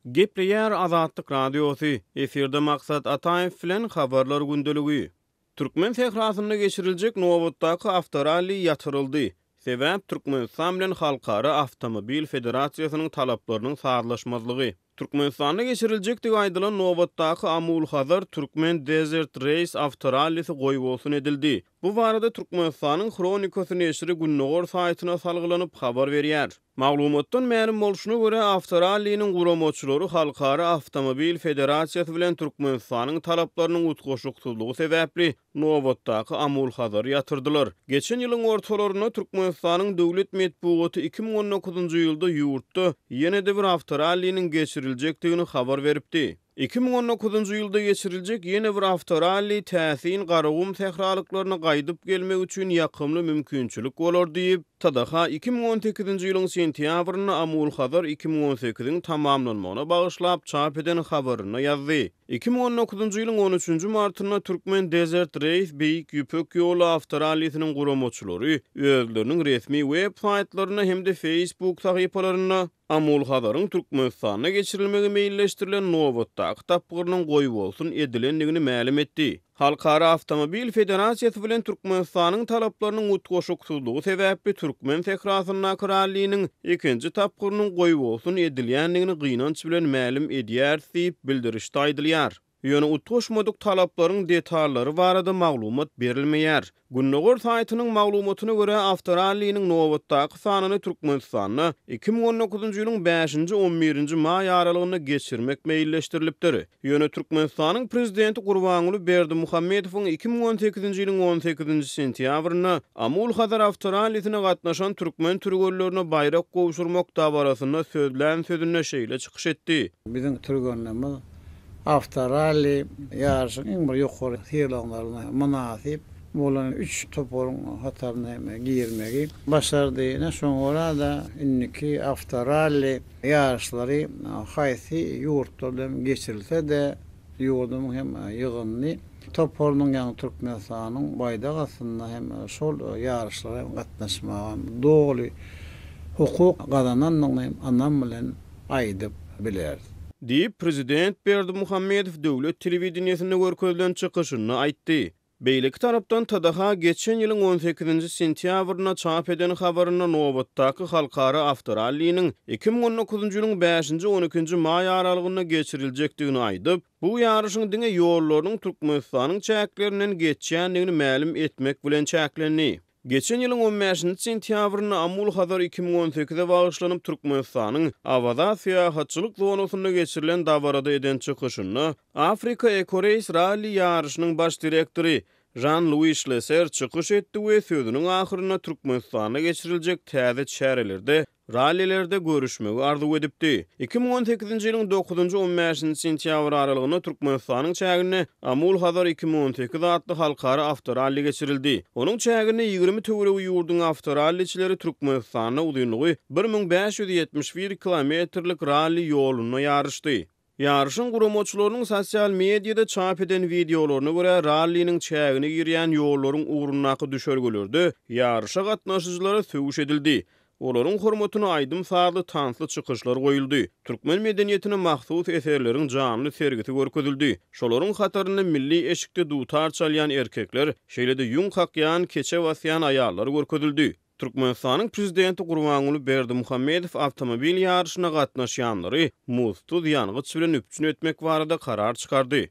Gepleýär Azatlyk Radiosy, efirde Maksat Ataýew bilen Habarlar gündeligi. Türkmen sährasynda geçiriljek nobatdaky awtoralli ýatyryldy. Sebäp, Türkmenistan bilen Halkara awtomobil federasiýasynyň talaplarynyň sazlaşmazlygy. Türkmenistanda geçiriljekdigi aýdylan nobatdaky Amul-Hazar Türkmen Desert Race awtorallisi goýbolsun edildi. Bu barada Türkmenistanyň Hronikasy neşiri Gündogar saýtyna salgylanyp habar berýär. Maglumatdan mälim bolşuna görä, awtoralliniň guramaçylary Halkara awtomobil federasiýasy bilen Türkmenistanyň talaplarynyň utgaşyksyzlygy sebäpli nobatdaky Amul-Hazary ýatyrdylar. Geçen ýylyň ortalarynda Türkmenistanyň döwlet metbugaty 2019-njy ýylda ýurtda ýene-de bir awtoralliniň geçiriljekdigini habar beripdi. 2019-njy ýylda geçiriljek ýene bir awtoralli täsin Garagum sähralyklaryna gaýdyp gelmek üçin ýakymly mümkinçilik bolar diýip, TDH 2018-nji ýylyň sentýabrynda Amul-Hazar 2018-iň tamamlanmagyna bagyşlap çap eden habarynda ýazdy. 2019-njy ýylyň on üçünji martynda Türkmen Desert Race Beýik Ýüpek ýoly awtorallisiniň guramaçylary özleriniň resmi web saýtlarynda hem-de Facebook sahypalarynda Amul-Hazaryň Türkmenistanda geçirilmegi meýilleşdirilen nobatdaky tapgyrynyň goýbolsun edilendigini mälim etdi. Halkara awtomobil federasiýasy bilen Türkmenistanyň talaplarynyň utgaşyksyzlygy sebäpli türkmen sährasyndaky ralliniň ikinji tapgyrynyň goýbolsun edilýändigini gynanç bilen mälim edýäris diýip, bildirişde aýdylýar. Ýöne utgaşmadyk talaplaryň detallary barada maglumat berilmeýär. Gündogar saýtynyň maglumatyna görä, awtoralliniň nobatdaky sanyny Türkmenistanda 2019-njy ýylyň bäşinji-on birinji maý aralygynda geçirmek meýilleşdirilipdir. Ýöne Türkmenistanyň Prezidenti Gurbanguly Berdimuhamedowyň 2018-nji ýylyň on sekizinji sentýabrynda Amul-Hazar awtorallisine gatnaşan türkmen türgenlerine baýrak gowşurmak dabarasynda sözlän sözünde şeýle çykyş etdi. Biziň türgenlerimiz Awtoralli ýaryşyň iň bir ýokary sylaglaryna mynasyp bolan üç toparyň hataryna hem girmegi başardy. Ine, şoňa görä-de, indiki awtoralli ýaryşlary haýsy ýurtlarda hem geçirilse-de, ýurdumyň hem ýygyndy toparynyň, ýagny Türkmenistanyň baýdagy astynda hem şol ýaryşlara hem gatnaşmaga doly hukuk gazanandygyny ynam bilen aýdyp bileris. Diýip, prezident Berdimuhamedow döwlet telewideniýesinde görkezilen çykyşynda aýtdy. Beýleki tarapdan, TDH geçen ýylyň on sekizinji sentýabrynda çap eden habarynda nobatdaky halkara awtoralliniň 2019-njy ýylyň bäşinji-on ikinji maý aralygynda geçiriljekdigini aýdyp, bu ýaryşyň diňe ýollarynyň Türkmenistanyň çäklerinden geçýändigini mälim etmek bilen çäklendi. Geçen ýylyň on bäşinji sentýabrynda Amul-Hazar 2018-e bagyşlanyp Türkmenistanyň Awaza syýahatçylyk zonasynda geçirilen dabarada eden çykyşynda Afrika Eco Race ralli ýaryşynyň baş direktory Žan-Lui Şleser çykyş etdi we sözüniň ahyrynda Türkmenistanda geçiriljek täze çärelerde rallilerde görüşmegi arzuw edipdi. 2018-nji ýylyň dokuzynjy-on bäşinji sentýabr aralygynda Türkmenistanyň çäginde Amul-Hazar 2018 atly halkara awtoralli geçirildi. Onuň çäginde 20 töweregi ýurduň awtoralliçileri Türkmenistanda uzynlygy 1571 kilometrlik ralli ýolunda ýaryşdy. Ýaryşyň guramaçylarynyň sosial mediada çap eden wideolaryna görä, ralliniň çägine girýän ýollaryň ugrundaky düşelgelerde ýaryşa gatnaşyjylara sögüş edildi. Olaryň hormatyna aýdym-sazly, tansly çykyşlar goýuldy. Türkmen medeniýetine mahsus eserleriň janly sergisi görkezildi. Şolaryň hatarynda milli eşikde dutar çalýan erkekler, şeýle-de ýüň kakýan, keçe basýan aýallar görkezildi. Türkmenistanyň Prezidenti Gurbanguly Berdimuhamedow awtomobil ýaryşyna gatnaşýanlary muzdsuz ýangyç bilen üpjün etmek barada karar çykardy.